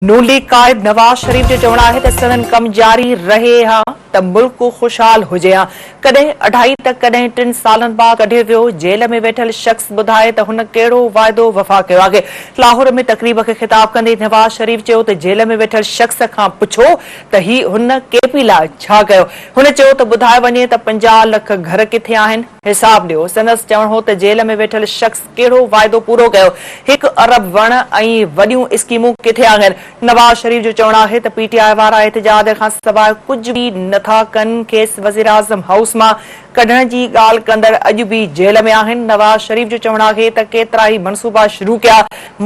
نون ليگ قائد نواز شريف جو چوڻ آهي ته سندن ڪم جاري رهي ها ته ملڪ خوشحال هجي ها، ڪڏهن اڍائي ته ڪڏهن ٽن سالن بعد ڪڍيو ويو، جيل ۾ ويٺل شخص ٻڌائي ته هن ڪهڙو واعدو وفا ڪيو آهي. لاهور ۾ تقريب کي خطاب ڪندي نواز شريف چيو ته جيل ۾ ويٺل شخص کان پڇو ته هي هن ڪي پي لاء ڇا ڪيو؟ هن چيو ته ٻڌايو وڃي ته 50 لک گهر ڪٿي آهن؟ حساب ڏيو. سندس چوڻ هو ته جيل ۾ ويٺل شخص ڪهڙو واعدو پورو ڪيو؟ هڪ ارب وڻ ۽ وڏيون اسڪيمون ڪٿي آهن؟ نواز شريف جو چوڻ آهي ته پي ٽي آء وارا احتجاج کان سواء ڪجهه به نٿا ڪن، کيس وزيراعظم هائوس مان ڪڍڻ جي ڳالهه ڪندڙ اڄ به جيل ۾ آهن. نواز شريف جو چوڻ آهي ته ڪيترائي منصوبا شروع ڪيا،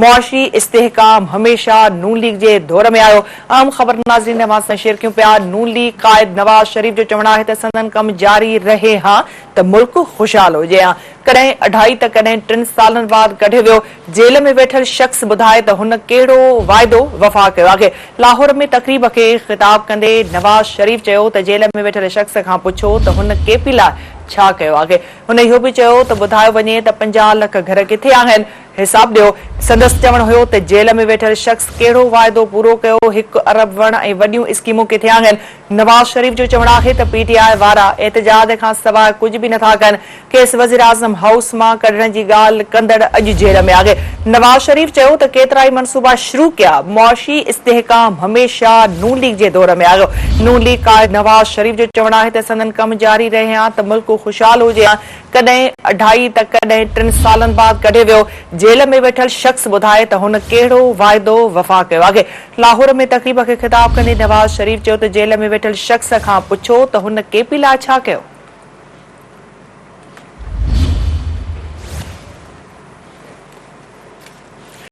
معاشي استحڪام هميشه نون ليگ جي دور ۾ آيو. اهم خبر ناظرين اوهان سان شيئر ڪيون پيا، نون ليگ قائد نواز شريف جو چوڻ آهي ته سندن ڪم جاري رهي ها ته ملڪ خوشحال هجي ها. ڪڏهن اڍائي ته ڪڏهن ٽن سالن بعد ڪڍيو ويو، جيل ۾ ويٺل شخص ٻڌائي ته هن ڪهڙو واعدو وفا ڪيو آهي. لاهور ۾ تقريب کي خطاب ڪندي نواز شريف چيو ته جيل ۾ ويٺل شخص کان پڇو ته هن ڪي پي لاء ڇا ڪيو آهي. هن اهو به چيو ته ٻڌايو وڃي ته 50 لک گهر ڪٿي آهن، حساب ڏيو. سندس چوڻ هيو ته جيل ۾ ويٺل شخص ڪهڙو واعدو پورو ڪيو، هڪ ارب وڻ ۽ وڏيون اسڪيمون ڪٿي آهن. نواز شريف جو چوڻ آهي ته پي ٽي آء وارا احتجاج کان سواء ڪجهه به نٿا ڪن، کيس وزيراعظم هائوس مان ڪڍڻ جي ڳالهه ڪندڙ اڄ جيل ۾ آهي. نواز شريف چيو ته ڪيترائي منصوبا شروع ڪيا، معاشي استحڪام هميشه نون ليگ جي دور ۾ آيو. نون ليگ قائد نواز شريف جو چوڻ آهي ته سندن ڪم جاري رهي ها ته ملڪ خوشحال هجي ها، ڪڏهن اڍائي ته ڪڏهن ٽن سالن بعد ڪڍيو ويو، جيل ۾ ويٺل شخص ٻڌائي ته هن ڪهڙو واعدو وفا ڪيو آهي. لاهور ۾ تقريب کي خطاب ڪندي نواز شريف چيو ته جيل ۾ ويٺل شخص کان پڇو ته هن ڪي پي لاء ڇا ڪيو؟